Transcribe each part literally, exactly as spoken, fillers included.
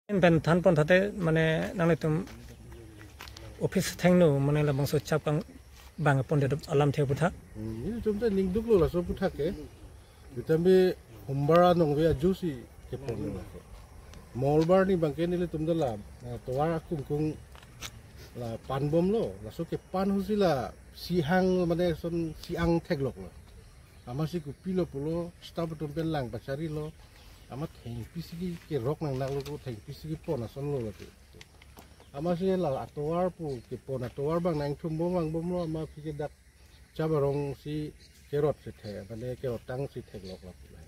Pen thanpon thate mane nanglitum office thengno mane labangso chap kang bang pondet alam the aphuthak. Hmm, nelitum ta ningduklo laso aphuthak ke. Sitame Hombar anong ve ajo si kepon lo ke. Mongolbar ni bangke nelitum ta la, eh, tovar akungkung la panbomlo, laso kepan ahut si la sihang mane son si-ang thekloklo. Amatsi kopilo pulo, staff atum pen lang pacharilo. Amat thengpi si kerok nangnaklo ko, thengpi si kepon asonlo lake. Amatsi la atovar pu kepon atovar bang nangthumbom vangbomlo, amat aphi ke dak chap arong si kerot si the, mane kerot tang si theklok lapu la.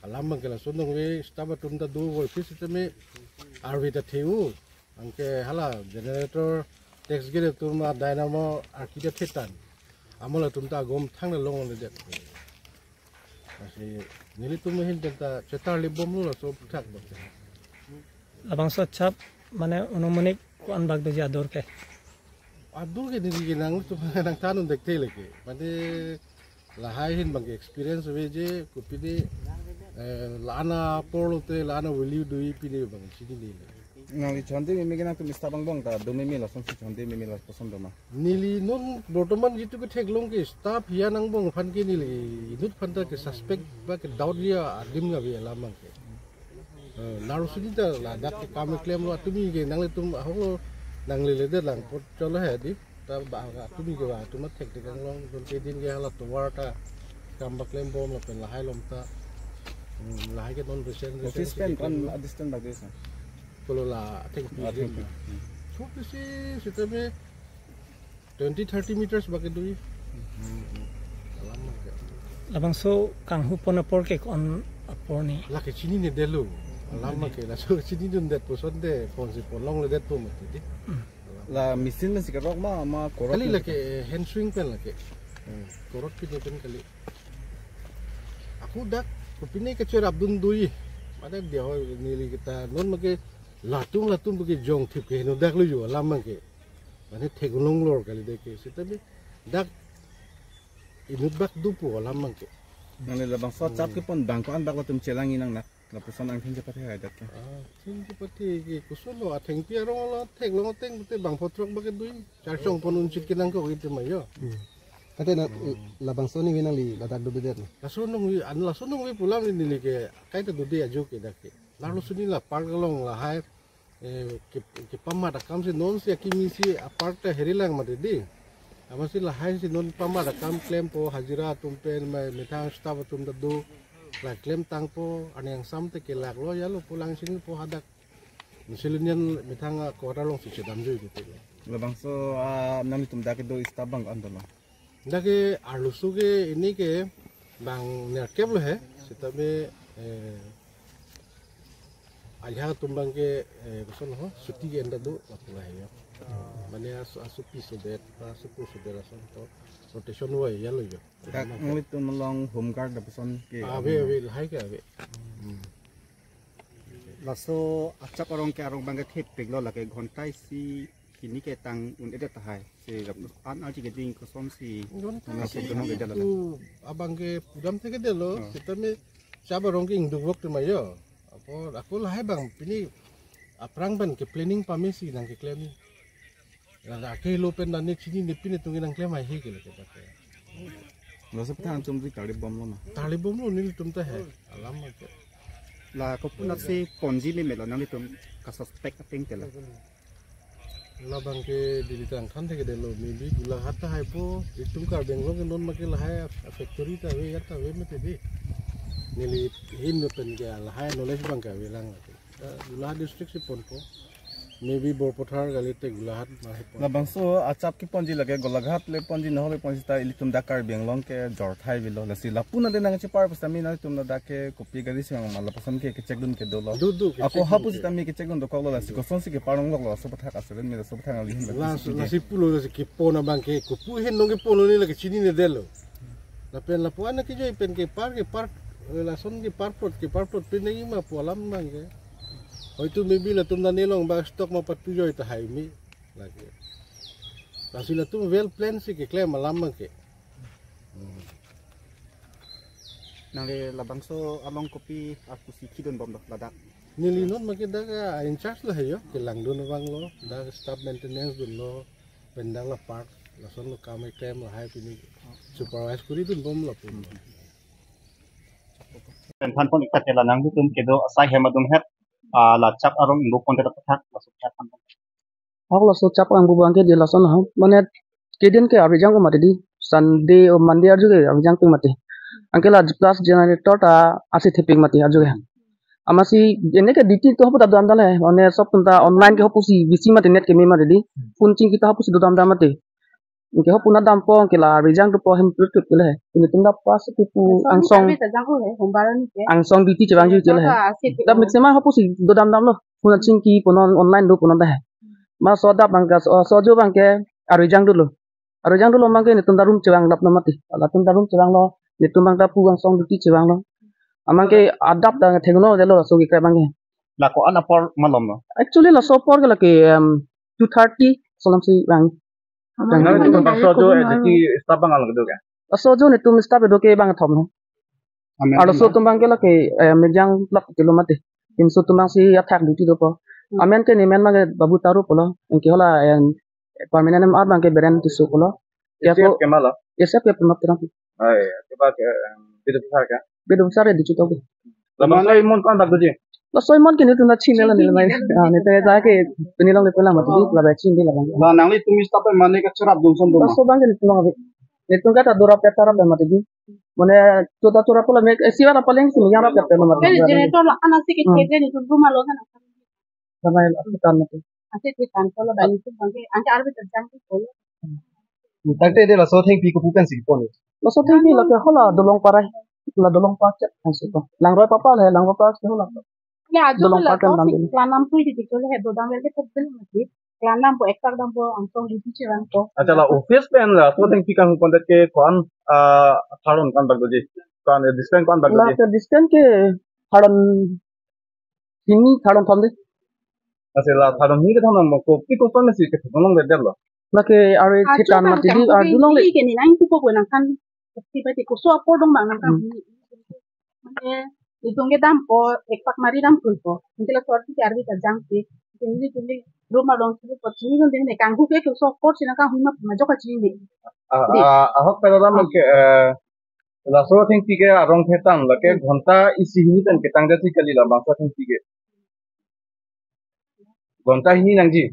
Alam bangke lason nong ve, staff atum ta do voi phi sitame arve ta theu. Anke hala generator tax gate atum a dynamo arki ta thetan. Amol atum ta agom thang na longledet. Lasi nelitum ahin pen ta chetar libomlo laso aphuthak bangke. Labangso chap mane unumanik ko-an bak doji ador ke. Ador ke neli ke nangtum nangthan un-e thekthe lake. Mane lahai ahin bangke experience ave je kopine, eh, la-an apor lote la-an value do-i pine bang chinine le. Nangli chonde meme ke nangtum staff angbong ta do meme, lasonsi chonde meme lapuson do ma? Neli non bortoman jitu ketheklong ke staff hian angbong aphan ke neli inut aphan ta ke suspect ba ke doubt ji adim ave alam bangke. Eh, naro sini ta ladak ke kam klemlo, atumi ke nanglitum ahok lo, nangleledet lang apot cholo he di. Ta ba atumi ke ba atum athek thek anglong, don kedin ke hala tovar ta kam ba klembom lapen lahai along ta. Hmm, lahai ke non recent, recent office si pen ke kon klemlo. A distance bak desa? Kolo la atheng pi. Atheng pi. Chup si sitame twenty, thirty meters bak ke do-i. Alam bangke. Labangso kanghupon apor ke ko-an apor ni? Lake chininedetlo. Alam bangke laso chinidundet puson de, ponsi ponlongledetpo mati di. Hmm. La machine pen si kerok ma, ma korot kali pen lake, si kerok? Eh, hand swing pen lake. Hmm. Korot pine pen kali. Ako dak kopine kecherapdun do-i. Mane dia ho neli kita non make latum latum bagi jong thip ke heno dak lo jo alam bangke. Mane theklong lor kali deke. Sitame dak inut bak dopo alam bangke. Nangli labangso chap kepon bang ko-an bak latum chelang-i nangnak? Lapuson angthin chepathe hai dak ke. Ah, thin chepathe ke koson lo, athengpi arong lo theklong ateng pute bang photrok bak ke do-i. Charchong pon unchit ke nangkok ite ma jo. Hmm. Tate na labangso ni nangli ladak dobedet na? Laso nong vi, an laso nong vi pu alam neli ke kaita dode ajo ke dak ke. Lalo suni la park along lahai, eh, ke, kepamat akam si non si akimi si a-park ta heri lang mati di. Amatsi lahai si non pamat akam klempo, hajira atum pen mai methang staff atum ta do. La klem tangpo, arni angsam te kelak lo ya lo pulang sini po hadak. Miscellaneous methang a-quarter along si chedam joi gitu. Labangso, ah, nangtum dak kedo staff bang ko-an dolo? Dak ke arloso ke ini ke bang nerkep lo he, sitame, eh, ajahak atum bangke, eh, koson ho, chuti ke enda do, lapu lahai ya. Mane aso, asopi sodet, asopo sodet ason to, rotation wai ya lo ya. Dak nangtum along home guard lapuson ke ave, ave, lahai ke ave. Hmm. Laso achap arong ke arong bangke thepik lo lake ghonta isi hini ke tang un-edet tahai. Si rap an arji keding kosonsi. Ghonta isi hini ke dala tu abang ke pudam thekdetlo. Oh. Sitame chap arong ke ingduk vok tema jo. Apo ako lahai bang pini aphrang pen ke planning pame si nangkeklem. Lake lo pen dan ne chinine pine tung nangklem hai he ke lake dak ke. Laso aphuthak nangtum di tarlip bomlo ma? Tarlip bomlo nelitum ta he. Alam ke. La kopi-an si ponji meme lo nanglitum kasuspect ateng te la? Labang ke dili tang than thekdetlo, maybe Golaghat tahai po, itum Karbi Anglong ke non make lahai a-factory ta ave, ya ta ave mati di. Neli ahin pen ke lahai knowledge bang ke ave lang. Eh, Golaghat district si ponpo. Maybe Borpathar kali te Golaghat ma he pon. Labangso achap keponji lake Golaghat le ponji, Nahok le ponji ta ilitum dak Karbi Anglong ke jorthai avelo. Lasi lapu-an de nangchepar pusitame nangtum ladak ke kopi gari si ma lapuson ke kechekdun ke dolo. Do, do, ke ako check hapu dun ke. Sitame kechekdun dokoklo lasi kosonsi keparlongloklo laso aphuthak aseren me laso aphuthak nangli ahin. Laso, lasi pulo lasi kepon abang ke kopi ahin nong kepon lo ne lake chininedetlo. Lapen lapu-an kejoi pen kepar, kepar, eh, lason kepar plot, kepar plot pen nangji ma pu alam bang ke. Hoitu maybe latum nane along ba stock ma patu joi tahai me lake. Lasi latum well plan si keklem alam bang ke. Hmm. Nangli labangso along kopi arpu si khidun bomlo ladak? Neli non maki dak a-in-charge lo he jo, kelangdun abang lo, dak staff maintenance dunlo, pen dak la park, lason lo kam eklem lahai pini supervise koridunbomlo pini. Pen thanpon ik ta ke la nanglitum kedo asai hem atum het, ah, la chap arong ingbo pondet aputhak, laso chap thanpon. Ahok laso chap kangbu abang ke di lason ahok. Mane kedin ke arve jangpo mati di. Sunday o Monday arju ke arve jangpik mati. Anke la plus generator ta ase thepik mati arju ke. Amatsi ene ke duty to hapu ta dodam dam le. Mane sob atum ta online ke hapusi busy mati, net keme mati di. Phone chingki ta hapusi dodam dam mati. Anke hapu na dampo anke la arve jang dopo hem prut prut ke le. Ilitum ta pas ke pu angsong. Angsong duty chevangji ke le. Ta mixema hapusi dodam damlo. Phone chingki punon online do punon ta he. Ma so adap abang ke, so, so jo abang ke arve jang dolo. Arve jang dolo abang ke netum ta room chevang daplo mati. Latum ta room chevanglo, netum abang ta pu angsong duty chevanglo. Amang ke adap ta theklongledetlo laso kekrep abang ke. La ko-an apor malom lo? Actually laso apor ke lake, um, two thirty, laso alam si vang. Nangtum bangso ajo, eh, duty staff abang along kedo ke? Laso ajo netum staff kedo ke bang kethom lo. Amen. Arloso atum abang ke lake, eh, Mirjang block kilo mati. Timso atum abang si athak duty dopo. Hmm. Amen ke nemen abang ke Babu Taro pulo. Anke hala, eh, permanent M R abang ke Beren Tisso pulo. Ke A C F ako ke ma lo? A C F ke Premab Terang. Ai, ke ba ke, eh, Bidya Besar ke? Bidya Besar ya di chutok. Labangso amonit ko-an bak doji? Laso amonit ke netum ta chinine la neli mai. Ah, netum ta ke pini along netum la mati di, labang chinine labang. La nanglitum staff mane kacharap dun son dun ma? Laso abang ke netum abang ke. Netum ke ta dorap ke charap mati di. Mane chota chora pulo me, eh, siwa ta paling sini yang rap ke mati. Kali generator la kan ase ke Hmm. Thede netum room along kan. Sama yang aku kan mati. Ase ke kan pulo bani tu abang ke, anke arve ta jang tu pulo. Tangte de laso thengpi kopu pensi pon? Laso thengpi lake hala Dolong Parai. La Dolong Park chet pensi pon. Langroi Papa le, Langroi Papa ke hala. Ne ajo Dolong ke la Park kan to dam si dulu. Klanam pui di dikole he dodam vel ke thek vel mati. Klanam po, ekpak dampo, angsong duty chevangpo. Acha, la office pen laso thengpi kanghu pondet ke ko-an, ah, tharon ko-an bak doji? Ko-an, eh, distance ko-an bak doji? Lake distance ke tharon hini, tharon thom di. Ase la tharon hini ke tharon mo kopi koson si ke tharon longledetlo. Lake arve Ajo chetan kan mati di, kam arju longle. Ke ni nang kupo ko nang kan. Pasti pasti koso apor dong bang nang kan. Hmm. Mane, netum ke dampo, ekpak mari dam tulpo. Anke la sorti ke arve ta jangpik. Anke netum ke room along si po chini kan dene kanghu ke koso apor si nang kanghu ma ma joka chini. Ah, Di. Ah, ahok pen alam Ah. ke, eh, laso thengpi ke arong thetan lake Hmm. ghonta isi hini pen ketang jati kali labangso thengpi ke. Ghonta hini nangji.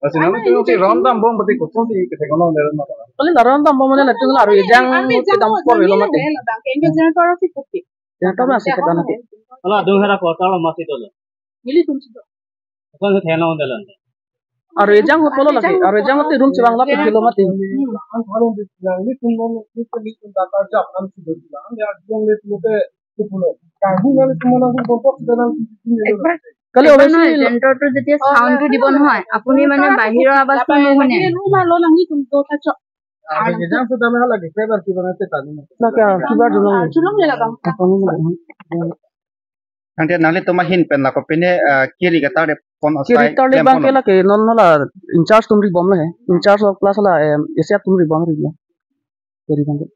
Lasi Ana nangtum hini si ron dambom berarti kosonsi kethek kono deren mata. Kali la ron dambom mane latum la arve jang Arve jang kedam mo por jang velo ni mati. Lang le la bang ke angke generator si kopi. Generator si kedam mati. Ala dung hera kota lo mati dolo. Nelitum si do. Kon se thena on dalan. Arve jang pulo lake, arve jang mati room chevang la pik velo mati. Hmm. Ang tharon di, nangtum non, nangtum data jap, ang si do, ang ya, yang le, le, le, pulo. Kanghu nangtum nangtum bontok si dalam si, si, si, Ekbar Kali Ekbar obviously নহয়, la- Generator টো যেতিয়া অ, চাউণ্ডটো দিব নহয়, আপুনি মানে বাহিৰৰ আৱাজটো নুশুনে। Room along nangtum do thacho. Ah, arve jang sudah mah lagi, saya berarti banget tadi. Lake, ah, kibar dulu. Ah, chulong le la bang. Apa ni? Tangte nanglitum ahin pen lake pine, ah, kiri katar de pon Kiri asai tarle klem bang pon ke lo. Lake non hala in charge atum ri bom le he. In charge plus hala, em, A C F atum ri bom ri le. Kiri bang ke.